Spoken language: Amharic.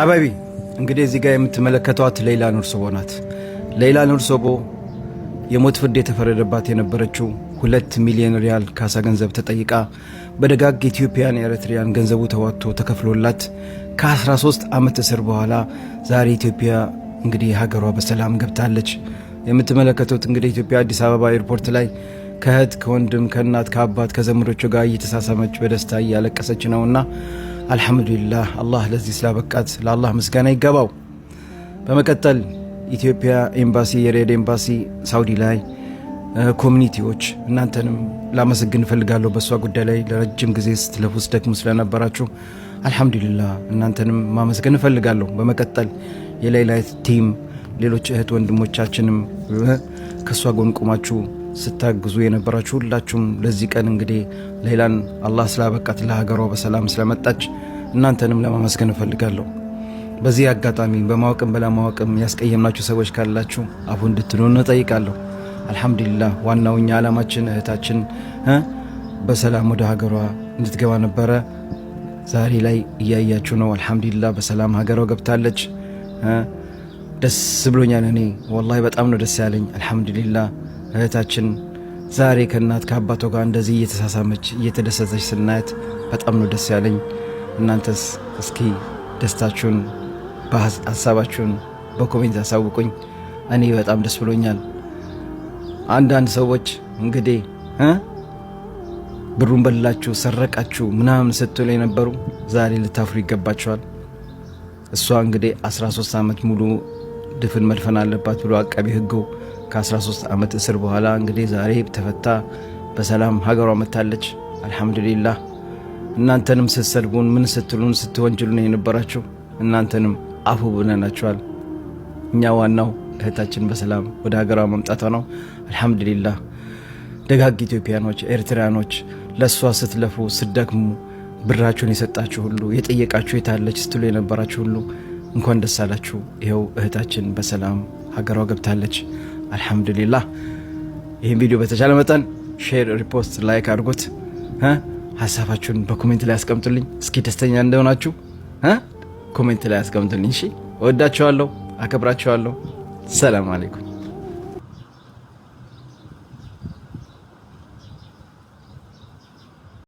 حبايبي እንግዲህ እዚህ ጋር የምትመለከቷት ሌይላ ኑር ሶቦ ናት። ሌይላ ኑር ሶቦ የሞት ፍርድ የተፈረደባት የነበረችው 2 ሚሊዮን ሪያል ካሳ ገንዘብ ተጠይቃ በደጋግ ኢትዮጵያን ኤርትሪያን ገንዘቡ ተዋጥቶ ተከፍሎላት ከ13 ዓመት እስር በኋላ ዛሬ ኢትዮጵያ እንግዲህ ሀገሯ በሰላም ገብታለች። የምትመለከቱት እንግዲህ ኢትዮጵያ አዲስ አበባ ኤርፖርት ላይ ከእህት፣ ከወንድም፣ ከእናት፣ ከአባት፣ ከዘመዶቹ ጋር እየተሳሳመች በደስታ እያለቀሰች ነውና አልሐምዱሊላህ፣ አላህ ለዚህ ስላበቃት ለአላህ ምስጋና ይገባው። በመቀጠል ኢትዮጵያ ኤምባሲ፣ የሪያድ ኤምባሲ ሳውዲ ላይ community ዎች እናንተንም ላመሰግን እፈልጋለሁ። በእሷ ጉዳይ ላይ ለረጅም ጊዜ ስትለፉ ስትደክሙ ስለነበራችሁ አልሐምዱሊላህ እናንተንም ማመስገን እፈልጋለሁ። በመቀጠል የሌይላ team፣ ሌሎች እህት ወንድሞቻችንም ከእሷ ጎን ቆማችሁ ስታግዙ የነበራችሁ ሁላችሁም ለዚህ ቀን እንግዲህ ሌይላን አላህ ስላበቃት ለሀገሯ በሰላም ስለመጣች እናንተንም ለማመስገን እፈልጋለሁ። በዚህ አጋጣሚ በማወቅም ባለማወቅም ያስቀየምናችሁ ሰዎች ካላችሁ አፉ እንድትሉን እጠይቃለሁ። አልሐምዱሊላህ፣ ዋናው እኛ ዓላማችን እህታችን በሰላም ወደ ሀገሯ እንድትገባ ነበረ። ዛሬ ላይ እያያችሁ ነው። አልሐምዱሊላህ፣ በሰላም ሀገሯ ገብታለች። ደስ ብሎኛል። እኔ ወላሂ በጣም ነው ደስ ያለኝ። አልሐምዱሊላህ፣ እህታችን ዛሬ ከእናት ከአባቷ ጋር እንደዚህ እየተሳሳመች እየተደሰተች ስናያት በጣም ነው ደስ ያለኝ። እናንተስ እስኪ ደስታችሁን ሀሳባችሁን በ comment አሳውቁኝ። እኔ በጣም ደስ ብሎኛል። አንዳንድ ሰዎች እንግዲህ ብሩን በላችሁ፣ ሰረቃችሁ ምናምን ስትሉ የነበሩ ዛሬ ልታፍሩ ይገባችኋል። እሷ እንግዲህ 13 ዓመት ሙሉ ድፍን መድፈን አለባት ብሎ አቃቢ ሕጉ ከ13 ዓመት እስር በኋላ እንግዲህ ዛሬ ተፈታ፣ በሰላም ሀገሯ መጥታለች። አልሐምዱሊላህ። እናንተንም ስትሰድቡን ምን ስትሉን ስትወንጅሉን የነበራችሁ እናንተንም አፉ ብለናችኋል። እኛ ዋናው እህታችን በሰላም ወደ ሀገሯ መምጣቷ ነው። አልሐምዱሊላህ። ደጋግ ኢትዮጵያኖች፣ ኤርትራያኖች ለእሷ ስትለፉ ስትደክሙ ብራችሁን የሰጣችሁ ሁሉ፣ የጠየቃችሁ፣ የታለች ስትሉ የነበራችሁ ሁሉ እንኳን ደስ አላችሁ። ይኸው እህታችን በሰላም ሀገሯ ገብታለች። አልሐምዱሊላህ። ይህን ቪዲዮ በተቻለ መጠን share፣ repost፣ like አድርጉት። ሀሳባችሁን በ comment ላይ አስቀምጡልኝ። እስኪ ደስተኛ እንደሆናችሁ comment ላይ አስቀምጡልኝ። እሺ፣ እወዳችኋለሁ፣ አከብራችኋለሁ። ሰላም አለይኩም።